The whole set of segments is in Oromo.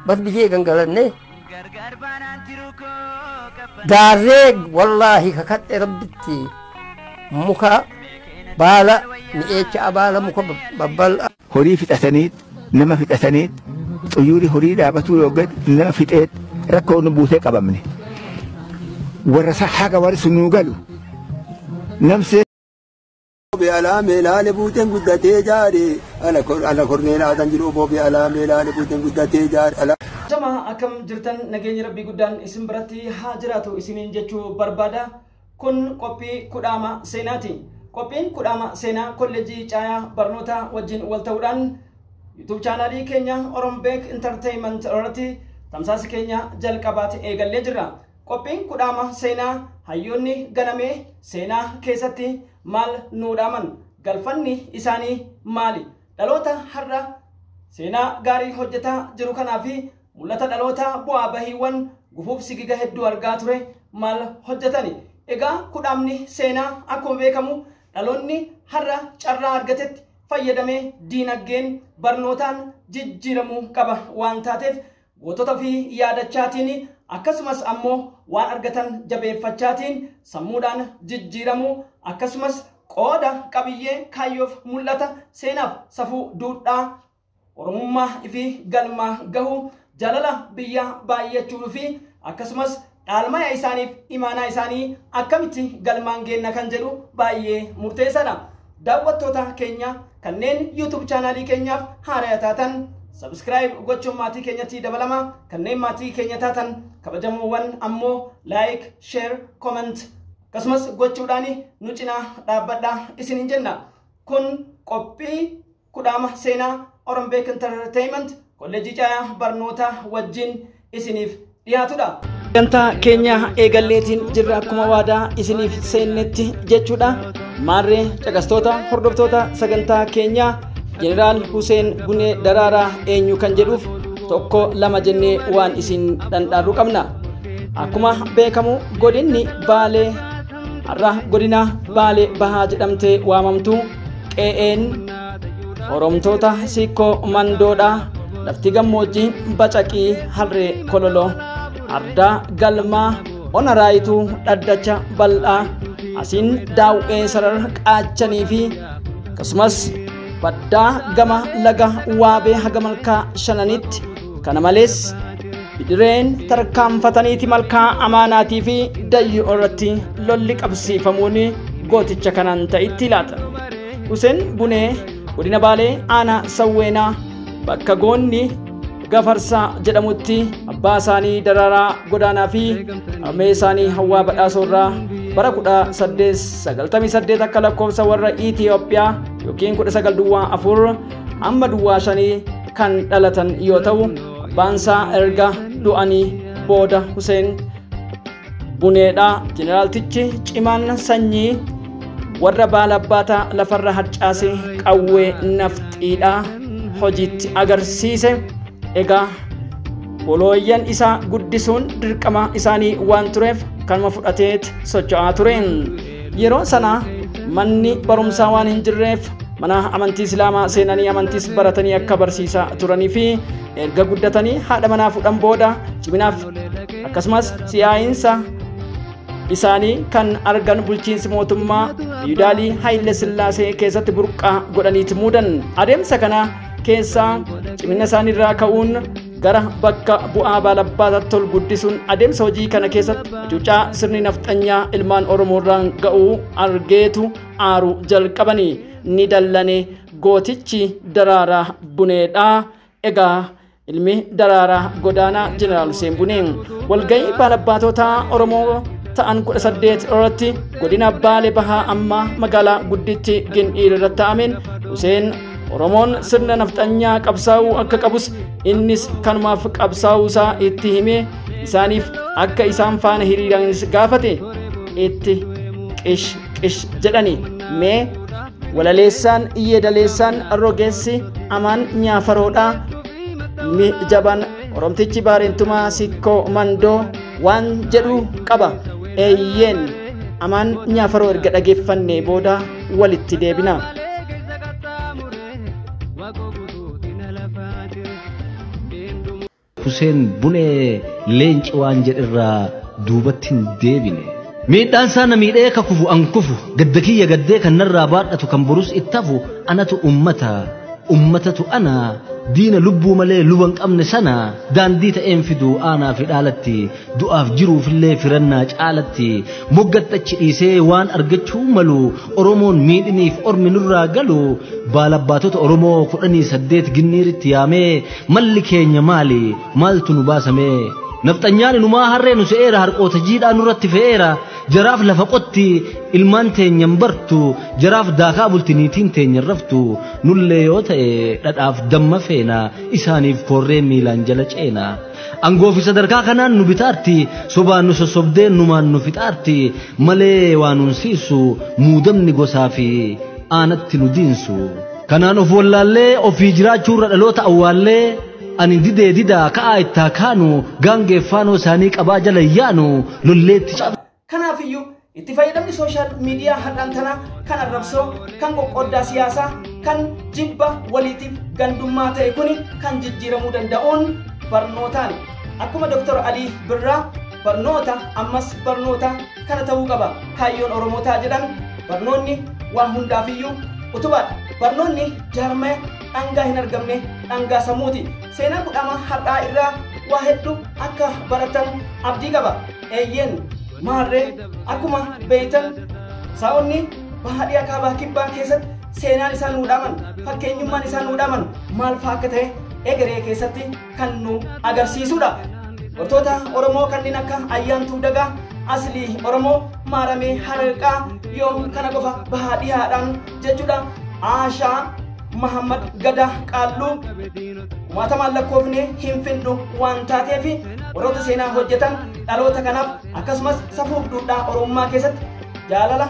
Bas biyyee gangalannee daarree wallaahi kakadhe rabbitti muka baala mi'eecha baala muka babbal'aa. Horii fixataniit nama fixataniit xuyyuuri horii dhaabatuu yoo nama fixeet rakkoo nu buutee qabamne warra haga warri sun nuu galu namsee. Alaa meelaale buuteen guddatee jaare ala kornee laatan jiru boobi alaa meelaale buuteen guddatee jaare. Jama akkam jirtan nageenya rabbii guddaan isin biratti haa jiraatu isiniin jechuu barbaada. Kun qophii kudhaama seenaati. Qophiin kudhaama seenaa kolleejjii caayaa barnoota wajjin wal ta'uudhaan YouTube chaanaalii keenya Orombeek Entertainment irratti tamsaasa keenya jalqabaatti eegallee jirra. Qophiin kudhaama seenaa hayyoonni ganamee seenaa keessatti maal nuu dhaaman galfanni isaanii maali? Dhaloota har'a seenaa gaarii hojjetaa jiru kanaa fi mul'ata dhaloota bu'aa bahiiwwan gufuuf sigiga hedduu argaa ture maal hojjetani? Egaa kudhaamni seenaa akkuma beekamu dhaloonni har'a carraa argatetti fayyadamee diinagdeen barnootaan jijjiiramuu qaba waan taateef gootota fi yaadachaatiin akkasumas ammoo waan argatan jabeeffachaatiin sammuudhaan jijjiiramuu akkasumas qooda qabiyyee kaayyoof mul'ata seenaaf safuu duudhaa oromummaa fi galmaa gahuu jaalala biyyaa baay'achuu fi akkasumas dhaalmaya isaaniif imaanaa isaanii akkamitti galmaan geenna kan jedhu baay'ee murteessaadha. Daawwattoota keenya kanneen YouTube chaanaalii keenyaaf haaraa taatan subscribe gochuun maatii keenyatti dabalama. Kanneen maatii keenya taatan kabajamoowwan ammoo like, share, comment akkasumas gochuudhaan nu cinaa dhaabbadhaa isiniin jenna. Kun qophii kudhaama seenaa Orombeek Entertainment kolleejjii caayaa barnoota wajjin isiniif dhiyaatudha. Sagantaa keenya eegalleetiin jirra akkuma waadaa isiniif seennetti jechuudha. Maarree caqastoota hordoftoota sagantaa keenyaa Jeneraal Hussein Bunee Daraaraa eenyu kan jedhuuf tokko lama jennee waan isin dhandhaarru qabna. Akkuma beekamu godinni Baalee har'a godina Baalee Bahaa jedhamtee waamamtu qe'een Oromtoota Sikkoo Mandoodha. Lafti gammoojjii Bacaqii Harree Kololoo Ardaa Galmaa Ona Raayituu Dhaddacha Bal'aa asiin Daaw'ee Sarar Qaachanii fi akkasumas baddaa gama laga Waabee haga malkaa shananitti kana malees bidireen tarkaanfataniiti malkaa amaanaatii fi dayyuu irratti lolli qabsiifamuun gooticha kanaan ta'itti laata. Hussein Bunee godina Baalee aanaa Sawweenaa bakka goonni Gafarsaa jedhamutti abbaa isaanii Daraaraa Godaanaa fi harmee isaanii Hawwaa Badhaasoo irraa bara 1898 akka lakkoofsa warra Itiyoophiyaa yookiin 1904 hamma 05 kan dhalatan yoo ta'u abbaan isaa erga du'anii booda Hussein Buneedha. Jeneraaltichi cimaan sanyii warra baalabbaataa lafarra harcaase qawwee nafxiidha hojiitti agarsiise. Egaa bolooyyan isaa guddisuun dirqama isaanii waan tureef kanuma fudhateet socho'aa ture. Yeroo sana manni barumsaa waan hin jirreef mana amantii Islaamaa seenanii amantiis baratanii akka barsiisaa turanii fi erga guddatanii haadha manaa fudhan booda ciminaaf akkasumas si'aayiinsa isaanii kan argan bulchiinsi mootummaa Fiwudaalii Haayile Sillaasee keessatti burqaa godhaniiti muudan. Adeemsa kana keessaa cimina isaaniirraa ka'uun gara bakka bu'aa baalabbaataatti ol guddisuun adeemsa hojii kana keessatti hacuuccaa sirni nafxanyaa ilmaan Oromoorraan ga'uu argeetu aaruu jalqabanii ni dallane gootichi Daraaraa Buneedha. Egaa ilmi Daraaraa Godaanaa Jeneraal Hussein Bunee walga'ii baalabbaatota Oromoo ta'an 18 irratti godina Baalee Bahaa ammaa magaalaa gudditti Gindhiir irratti ta'ameen Hussein Oromoon sirna nafxanyaa qabsaa'uu akka qabus innis kanumaaf qabsaa'uu isaa itti himee isaaniif akka isaan faana hiriiranis gaafate itti qish qish jedhani. Mee walaleessaan yeedaleessaan rogeessi amaan nyaafaroodha. Ilmi jabaan Oromtichi Baareentumaa Sikkoo Mandoo waan jedhu qaba. Eeyyeen amaan nyaafaroo erga dhageeffannee booda walitti deebina. Huseen Bunee leenci waan jedherraa duubatti hin deebine. Miidhaan isaa na miidhee ka kufu an kufu gadda kiyya gaddee kan narraa baadhatu kan borus itti hafu anatu ummata ummatatu ana diina lubbuu malee luba hin qabne sana daandii ta'een fidu aanaa fi dhaalatti du'aaf jiruufillee firannaa caalatti moggatti achi dhiisee waan argachuu malu Oromoon miidhiniif ormi nurraa galu baalabbaatota Oromoo 18 ginniiritti yaamee malli keenya maali maaltu nu baasamee nafxanyaan inumaa harree nu se'eera harqoota jiidhaa nurratti fe'eera jaraaf lafa qotti ilmaan teenyan bartu jaraaf daakaa bultiniitiin teenyan raftu nullee yoo ta'e dhadhaaf damma feena isaaniif korree miilaan jala ceena. Angoo fi sadarkaa kanaan nu bitaarti sobaan nu sossobdee numaan nu fixaarti malee waa nun siisu muudamni gosaa fi aanatti nu diinsu. Kanaan of wallaallee ofii jiraachuurra dhaloota awwaallee ani didee didaa ka'aa ittaa kaanu gaangeeffaanoo isaanii qabaa jala yaanu lolleetti cabu. Kanaafiyyuu itti fayyadamni sooshaal miidiyaa har'aan tanaa kan arrabsoo, kan qoqqooddaa siyaasaa, kan jibba waliitiif gandummaa ta'e kuni kan jijjiiramuu danda'uun barnootaan. Akkuma Dr. Alii Birraa barnoota ammas barnoota kana ta'uu qaba. Kaayyoon Oromootaa jedhan barnoonni waan hundaafiyyuu utubaadha. Barnoonni jaarmaya dhangaa hin argamne dhangaa sammuuti. Seenaa kudhama har'aa irraa waa hedduu akka baratan abdii qaba. Eeyyeen maarree akkuma beeytan saa'onni baha dhiyaa kaabaa kibbaa keessatti seenaan isaan nuu dhaaman fakkeenyummaan isaan nuu dhaaman maal fa'aa akka ta'e egeree keessatti kan nu agarsiisudha. Gootota Oromoo kanneen akka Ayyaantuu Dagaa, Aslii Oromoo, Maaramee Harqaa yoom kana qofa baha dhiyaadhaan jechuudha. Aashaa Mahammad Gadaa Qaalluu kumaatamaan lakkoofne hin findhu waan taateef warroota seenaa hojjetan dhaloota kanaaf akkasumas safuuf duudhaa Oromummaa keessatti jaalala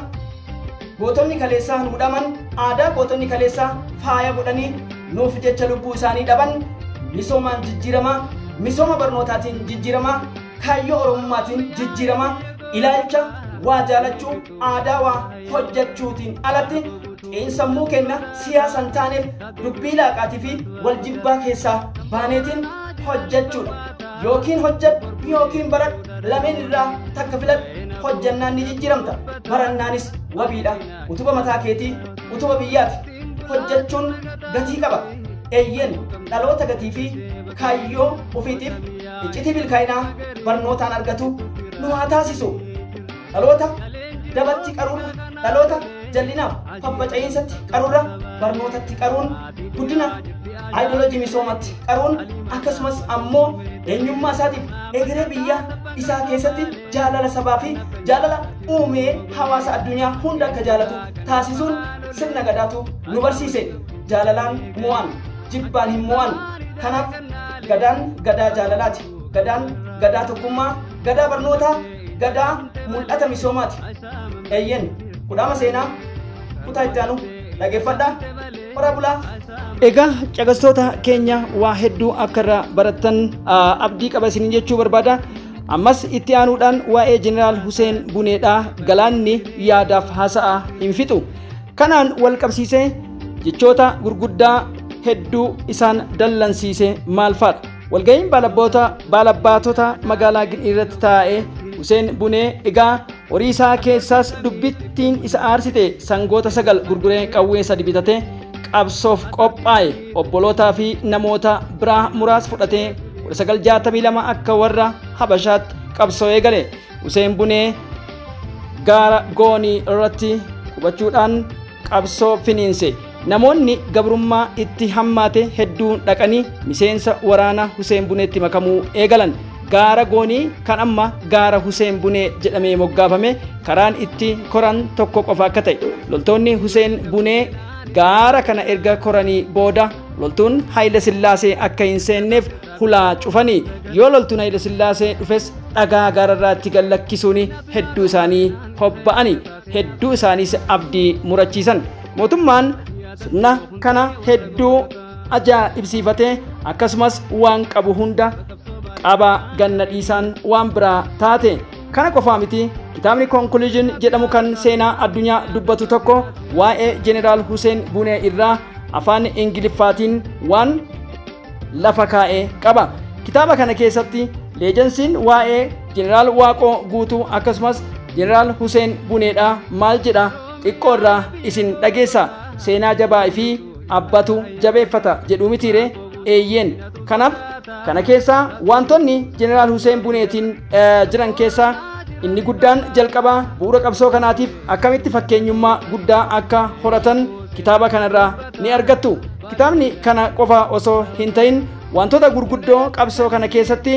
gootonni kaleessaa nuu dhaman aadaa gootonni kaleessaa faaya godhanii nuuf jecha lubbuu isaanii dhaban misoomaan jijjiiramaa misooma barnootaatiin jijjiiramaa kaayyoo Oromummaatiin jijjiiramaa ilaalcha waa jaalachuu aadaa waa hojjechuutiin alatti xiinsammuu kenna siyaasan taaneef dubbii laaqaatii fi waljibbaa keessaa baaneetiin hojjechuudha. Yookiin hojjedhu yookiin baradhu lameen irraa takka filadhu hojjannaan ni jijjiiramta. Barannaanis wabiidha. Utuba mataa keetii utuba biyyaati. Hojjechuun gatii qaba. Eeyyeen dhaloota gatii fi kaayyoo ofiitiif iccitii milkaa'inaa barnootaan argatu nu haa taasisu. Dhaloota dabatti qaruurra dhaloota jallinaaf faffaca'iinsatti qaruurra barnootatti qaruun guddina aayidoloojii misoomatti qaruun akkasumas ammoo eenyummaa isaatiif egeree biyya isaa keessatti jaalala sabaa fi jaalala uumee hawaasa addunyaa hunda akka jaalatu taasisuun sirna gadaatu nu barsiise. Jaalalaan mo'an jibbaan hin mo'an. Kanaaf gadaan gadaa jaalalaati. Gadaan gadaa tokkummaa, gadaa barnootaa, gadaa mul'ata misoomaati. Eeyyeen kudhaama seenaa kutaa itti aanu dhaggeeffadhaa. Hora bulaa. Egaa caqastoota keenya waa hedduu akka irraa barattan abdii qaba isiniin jechuu barbaada. Ammas itti aanuudhaan waa'ee Jeneraal Huseen Buneedhaa galaanni yaadaaf haasa'a hin fixu. Kanaan wal qabsiisee jechoota gurguddaa hedduu isaan dallansiise maal fa'aadha? Walga'iin baalabbaatota magaalaa Gindhiir irratti taa'ee Huseen Bunee egaa horii isaa keessaas dubbittiin isa aarsite sangoota 9 gurguree qawwee 3 bitatee qabsoof qophaa'e obbolootaa fi namoota biraa muraasa fudhatee 1962 akka warra Habashaatti qabsoo eegale. Huseen Bunee gaara goonii irratti qubachuudhaan qabsoo finiinse. Namoonni gabrummaa itti hammaate hedduun dhaqanii miseensa waraana Huseen Buneetti makamuu eegalan. Gaara goonii kan amma gaara Huseen Bunee jedhamee moggaafame karaan itti koran tokko qofa akka ta'e. Loltoonni Huseen Bunee gaara kana erga koranii booda loltuun Haayile Sillaasee akka hin seenneef hulaa cufanii yoo loltuun Haayile Sillaasee dhufes dhagaa gaararraatti gad lakkisuun hedduu isaanii hobba'ani hedduu isaaniis abdii murachiisan. Mootummaan sirna kana hedduu ajaa'ibsiifatee akkasumas waan qabu hunda qaba ganna dhiisaan waan biraa taate. Kana qofaa miti kitaabni Conclusion jedhamu kan seenaa addunyaa dubbatu tokko waa'ee Jeneraal Huseen Bunee irraa afaan Ingiliffaatiin waan lafa kaa'ee qaba. Kitaaba kana keessatti leejansiin waa'ee Jeneraal Waaqoo Guutuu akkasumas Jeneraal Huseen Buneedha maal jedha xiqqoo irraa isin dhageessa. Seenaa jabaa fi abbatu jabeeffata jedhu mitiire eeyyeen. Kanaaf kana keessaa wantoonni Jeneraal Huseen Buneetiin jiran keessaa inni guddaan jalqabaa bu'uura qabsoo kanaatiif akkamitti fakkeenyummaa guddaa akka horatan kitaaba kanarraa ni argattu. Kitaabni kana qofa osoo hin ta'in wantoota gurguddoo qabsoo kana keessatti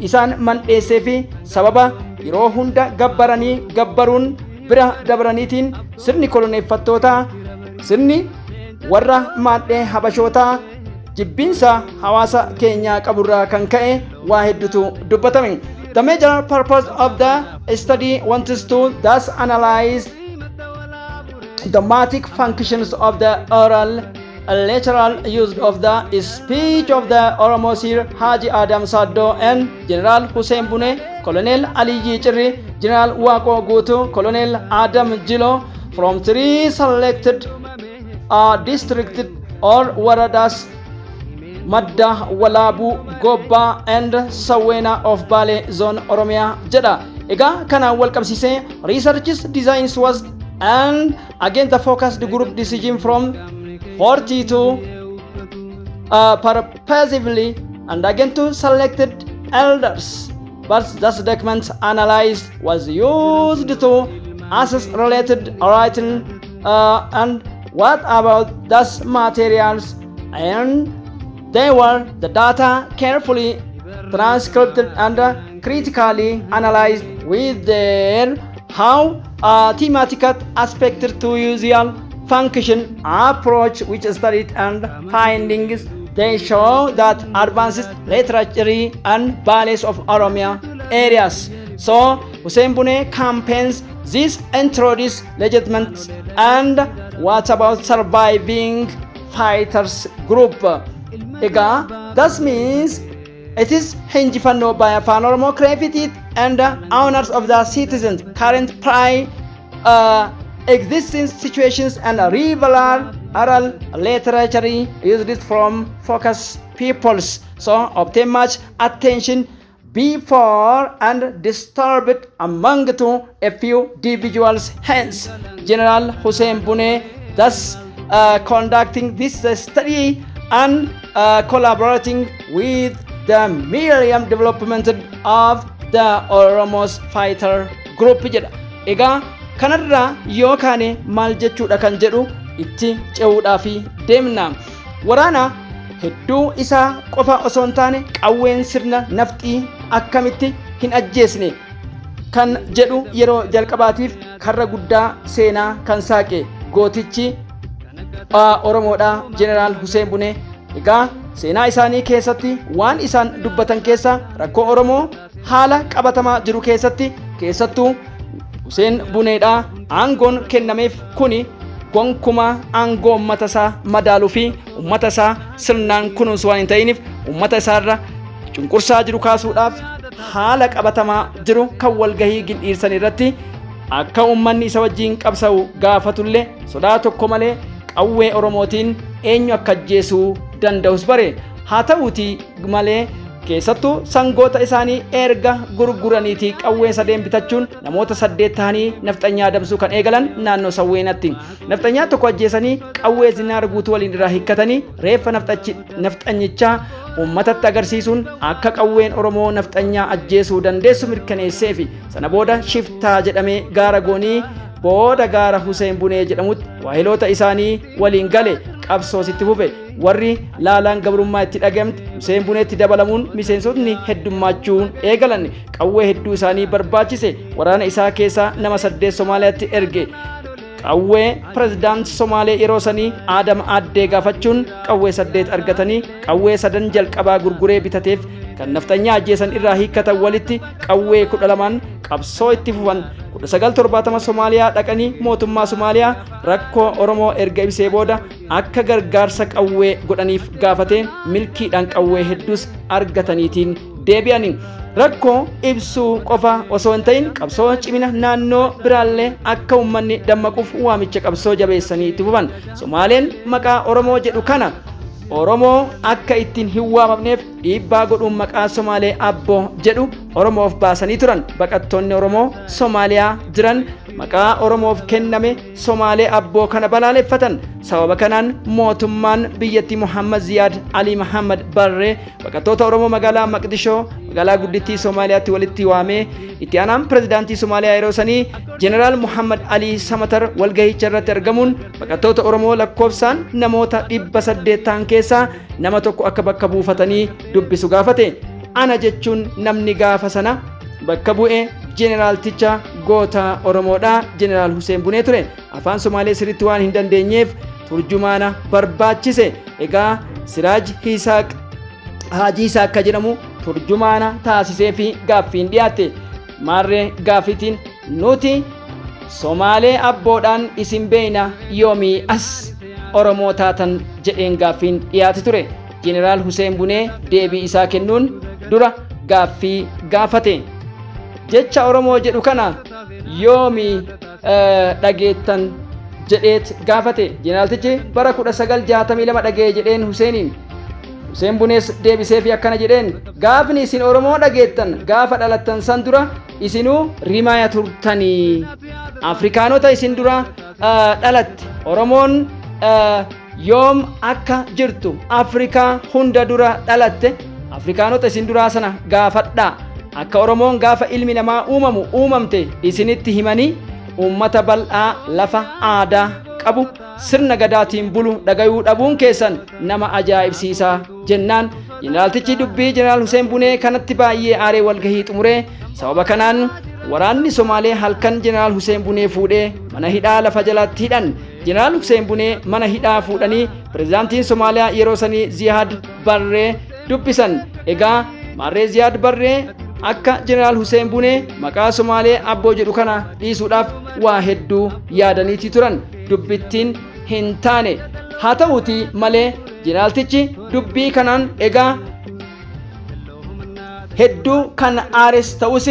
isaan mandheessee fi sababa yeroo hunda gabbaranii gabbaruun bira dabraniitiin sirni koloneeffattootaa, sirni warra maadhee habashootaa jibbiinsa hawaasa keenyaa qaburraa kan ka'e waa hedduutu dubbatame. The major purpose of the study wants to thus analyze thematic functions of the oral literal use of the speech of the Oromo Sir Haji Adam Saddo and General Hussein Bune, Colonel Ali Chirri, General Wako Gutu, Colonel Adam Jilo from three selected districts or waradas, Madda Walabu, Gobba and Sawena of Bale Zone, Oromia jedha. Egaa kana wal qabsiisee researches designs was and again the focused group decision from 42 purposively and again to selected elders, but this document analyzed was used to assess related writing and what about those materials, and they were the data carefully transcribed and critically analyzed with their how thematic aspect to usual function approach which studied and findings they show that advances literature and balance of Oromia areas. So Hussein Bune campaigns this introduce legitimate and what about surviving fighters group. Egaa that means it is Hinjifannoo by Afaan Oromoo created and owners of the citizens current pride existing situations and rival oral literature used from focus peoples, so obtain much attention before and disturbed among to a few individuals. Hence General Hussein Bune thus conducting this study and collaborating with the Millennium Development of the Oromos Fighter Group jedha. Egaa kanarraa yoo kaane maal jechuudha kan jedhu itti ce'uudhaaf deemna. Waraana hedduu isaa qofa osoo hin taane qawween sirna nafxii akkamitti hin ajjeesne kan jedhu yeroo jalqabaatiif karra guddaa seenaa kan saaqe gootichi Oromoodha Jeneraal Hussein Bune. Egaa seenaa isaanii keessatti waan isaan dubbatan keessa rakkoo Oromoo haala qabatamaa jiru keessatti keessattuu Hussein Buneedha aangoon kennameef kuni gonkumaa aangoo uummata isaa madaaluu fi uummata isaa sirnaan kunuunsu waan hin ta'iniif uummata isaarra cunqursaa jiru kaasuudhaaf haala qabatamaa jiru kan walgahii gindhiirsan irratti akka uummanni isa wajjiin qabsa'u gaafatullee sodaa tokko malee qawwee Oromootiin eenyu akka ajjeesuu danda'us bare. Haa ta'uutii malee keessattuu sangoota isaanii erga gurguraniitii qawwee sadeen bitachuun namoota 8 ta'anii nafxanyaa adamsuu kan eegalan naannoo Sawweenatti. Nafxanyaa tokko ajjeesanii qawwee zinaar guutuu waliin irraa hiikkatanii reeffa nafxanyichaa uummatatti agarsiisuun akka qawween Oromoo nafxanyaa ajjeesuu dandeessu mirkaneesseefi sana booda shiftaa jedhamee gaara goonii booda gaara Hussein Bunee jedhamutti waahiloota isaanii waliin gale qabsoositti fufe. Warri laalaan gabrummaa itti dhagamte Hussein Buneetti dabalamuun miseensotni heddummachuun eegalan qawwee hedduu isaanii barbaachise. Waraana isaa keessaa nama 8 Somaaliyaatti erge. Qawwee pirezidaantii Somaalee yeroo sanii Adam Addee gaafachuun qawwee 8 argatanii qawwee 3 jalqabaa gurguree bitateef kan nafxanyaa ajjeesan irraa hiikkatan walitti qawwee 12 qabsoo itti fufan. 1970 Somaaliyaa dhaqanii mootummaa Somaaliyaa rakkoo Oromoo erga ibsee booda akka gargaarsa qawwee godhaniif gaafatee milkiidhaan qawwee hedduus argataniitiin deebi'ani. Rakkoo ibsuu qofa osoo hin ta'in qabsoo cimina naannoo biraallee akka uummanni dammaquuf waamicha qabsoo jabeessanii itti fufan. Somaaleen maqaa Oromoo jedhu kana Oromoo akka ittiin hin waamamneef dhiibbaa godhuun maqaa Somaalee Abboo jedhu Oromoof baasanii turan. Baqattoonni Oromoo Somaaliyaa jiran maqaa Oromoof kenname Somaalee Abboo kana balaaleffatan. Sababa kanaan mootummaan biyyattii Muhammad Ziyaad Ali Muhammad Barree baqattoota Oromoo magaalaa Maqdishoo magaalaa guddittii Somaaliyaatti walitti waamee itti aanaan pirezidaantii Somaaliyaa yeroo sanii Jeneraal Muhammad Ali Samatar walgahicha irratti argamuun baqattoota Oromoo lakkoofsaan namoota 800 ta'an keessaa nama tokko akka bakka buufatanii dubbisu gaafate. Ana jechuun namni gaafa sana bakka bu'e Jeneraalticha goota Oromoodha Jeneraal Hussein Bunee ture. Afaan Somaalee sirriitti waan hin dandeenyeef turjumaana barbaachise. Egaa Siraaj Hisaaq Haajii Isaaq akka jedhamu turjumaana taasisee fi gaaffiin dhiyaatte. Maarree gaaffiitiin nuti Somaalee Abboodhaan isin beeyna yoomii as Oromoo taatan jedheen gaaffiin dhiyaate ture. Jeneraal Hussein Bunee deebii isaa kennuun dura gaaffii gaafate. Jecha Oromoo jedhu kana yoomii dhageettan jedheet gaafate. Jeneraaltichi bara 1962 dhagee jedheen Huseeniin. Hussein Bunees deebisee fi akkana jedheen, gaafni isin Oromoo dhageettan gaafa dhalattan san dura isinuu rimaaya turtanii. Afrikaanota isin dura dhalatte Oromoon yoom akka jirtu Afrikaa hunda dura dhalatte Afrikaanota isin duraa sana gaafadhaa. Akka Oromoon gaafa ilmi namaa uumamu uumamte isinitti himanii uummata bal'aa lafa aadaa qabu sirna gadaatiin bulu dhagayuu dhabuun keessan nama ajaa'ibsiisaa jennaan. Jeneraaltichi dubbii Jeneraal Hussein Bunee kanatti baay'ee aaree walgahii xumuree sababa kanaan waraanni Somaalee halkan Jeneraal Hussein Bunee fuudhee mana hidhaa lafa jalaatti hidhan. Jeneraal Hussein Bunee mana hidhaa fuudhanii pirezidaantiin Somaaliyaa yeroo sanii Ziyaad Barree dubbisan. Egaa maarree Ziyaad Barree akka Jeneraal Hussein Bunee maqaa Somaalee Abboo jedhu kana dhiisuudhaaf waa hedduu yaadaniiti turan. Dubbittiin hin taane. Haa ta'uuti malee jeneraaltichi dubbii kanaan egaa hedduu kan aares ta'us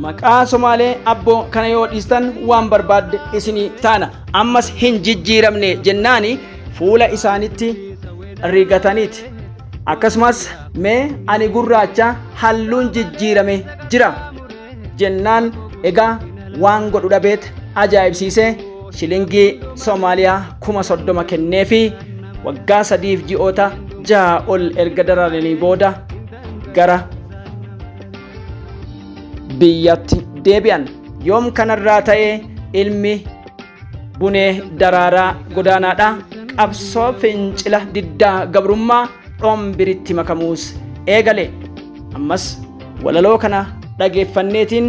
maqaa Somaalee Abboo kana yoo dhiistan waan barbaadde isinii taana ammas hin jijjiiramne jennaani fuula isaanitti rigataniiti. Akkasumas mee ani gurraacha halluun jijjiirame jira jennaan egaa waan godhu dhabeet ajaa'ibsiisee shilingii Somaaliyaa 30,000 kenneefi waggaa 3 ji'oota 6 ol erga dararanii booda gara biyyatti deebi'an. Yoom kanarraa ta'ee ilmi Bunee Daraaraa Godaanaadha qabsoo fincila diddaa gabrummaa dhombiritti makamuus eegale. Ammas walaloo kana dhageeffanneetiin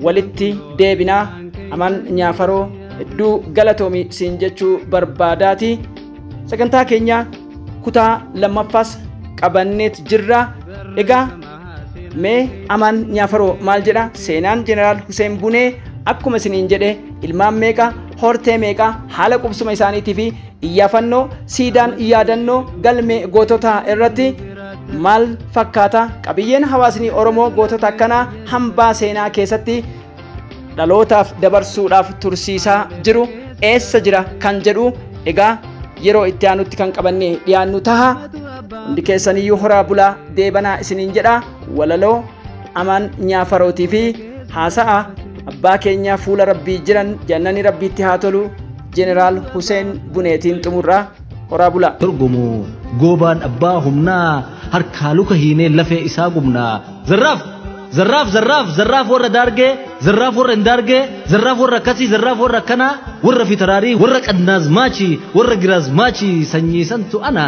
walitti deebinaa. Aman Nyaafaroo hedduu galatoomi siin jechuu barbaadaati. Sagantaa keenya kutaa lammaffaas qabanneet jirra. Egaa mee Aman Nyaafaroo maal jedha? Seenaan Jeneraal Hussein Bunee akkuma isiniin jedhe ilmaan meeqa, hortee meeqa, haala qubsuma isaaniitii fi iyyaafannoo siidaan yaadannoo galmee goototaa irratti maal fakkaata? Qabiyyeen hawaasni Oromoo gootota akkanaa hambaa seenaa keessatti dhalootaaf dabarsuudhaaf tursiisaa jiru eessa jira kan jedhu egaa yeroo itti aanutti kan qabannee dhiyaannu taha. Hundi keessaniyyuu horaa bulaa deebanaa isiniin jedha. Walaloo Aman Nyaafarootii fi haasa'a abbaa keenyaa fuula rabbii jiran jannani rabbiitti haa tolu Jeneraal Hussein Buneetiin xumurraa. Horaa bulaa. Dorgomu goobaan abbaa humnaa harkaa luka hiinee lafee isaa gubnaa. Zarraaf zarraaf zarraaf zarraaf warra daargee zarraaf warra hin daargee zarraaf warra akkasii zarraaf warra akkanaa warra fitaraarii warra qannaazmaachi warra giraazmaachi sanyii santu ana.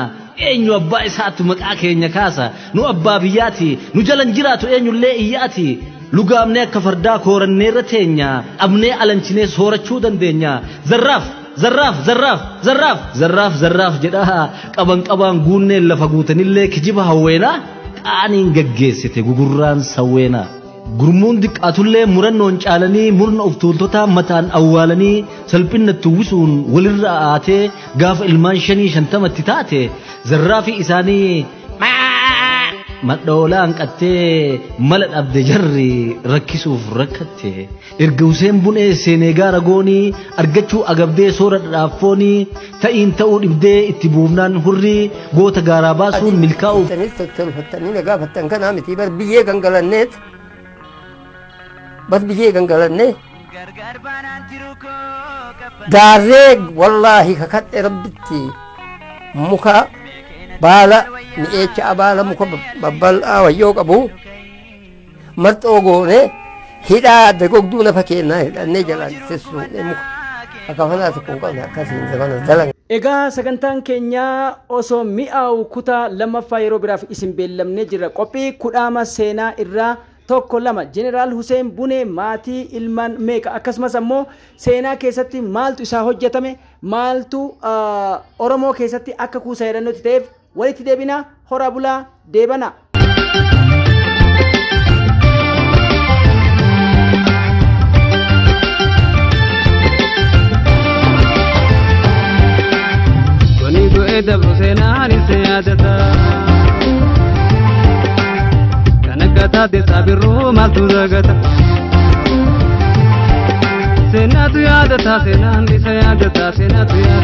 Eenyu abbaa isaatu maqaa keenya kaasa nu abbaa biyyaati nu jalan jiraatu eenyullee iyyaati. Lugaamnee akka fardaa kooranneerra teenya dhabnee alanchinee soorachuu dandeenya. Zarraaf zarraaf zarraaf zarraaf zarraaf zarraaf jedhaa qaban qabaan guunnee lafa guutanillee kijiba hawweenaa qaaniin gaggeessite gugurraan sawweenaa. Gurmuun diqqaatullee murannoon caalanii murna of tuultotaa mataan awwaalanii salphinatti uwwisuun walirra aatee gaafa ilmaan 550 taate zarraafii isaanii Madhoolaa hanqattee mala dhabde jarri rakkisuuf rakkatte. Erga Huseen Bunee seenee gaara goonii argachuu agabdee soora dhadhaaffoonii ta'iin ta'uu dhibdee itti buufnaan hurrii goota gaaraa baasuun milkaa'uuf. Tolfattanii na gaafattan kanaa miti bar biyyee gangalanneet bar biyyee gangalannee daarree wallaahi kakadhe rabbitti muka baala mi'eecha baala muka babbal'aa wayyoo qabu marxoo goone hidhaa dagogduu lafa keenyaa hidhannee jalaan sessuudhe muka akafanaa tokko hin qabne akkasiin zamana dalan. Egaa sagantaan keenya osoo mi'aawu kutaa lammaffaa yeroo biraaf isin beellamnee jirra. Qophii kudhaama seenaa irraa 1 2 Jeneraal Hussein Bunee maatii ilmaan meeqa akkasumas ammoo seenaa keessatti maaltu isaa hojjetame maaltu Oromoo keessatti akka kuusaa yaadannootti ta'eef walitti deebina horaa bulaa deebana. Dabru seenaan isa yaadata. Kan akka taate saabirruu maaltu dagata. Seenaatu yaadata seenaan isa yaadata seenaatu yaadata.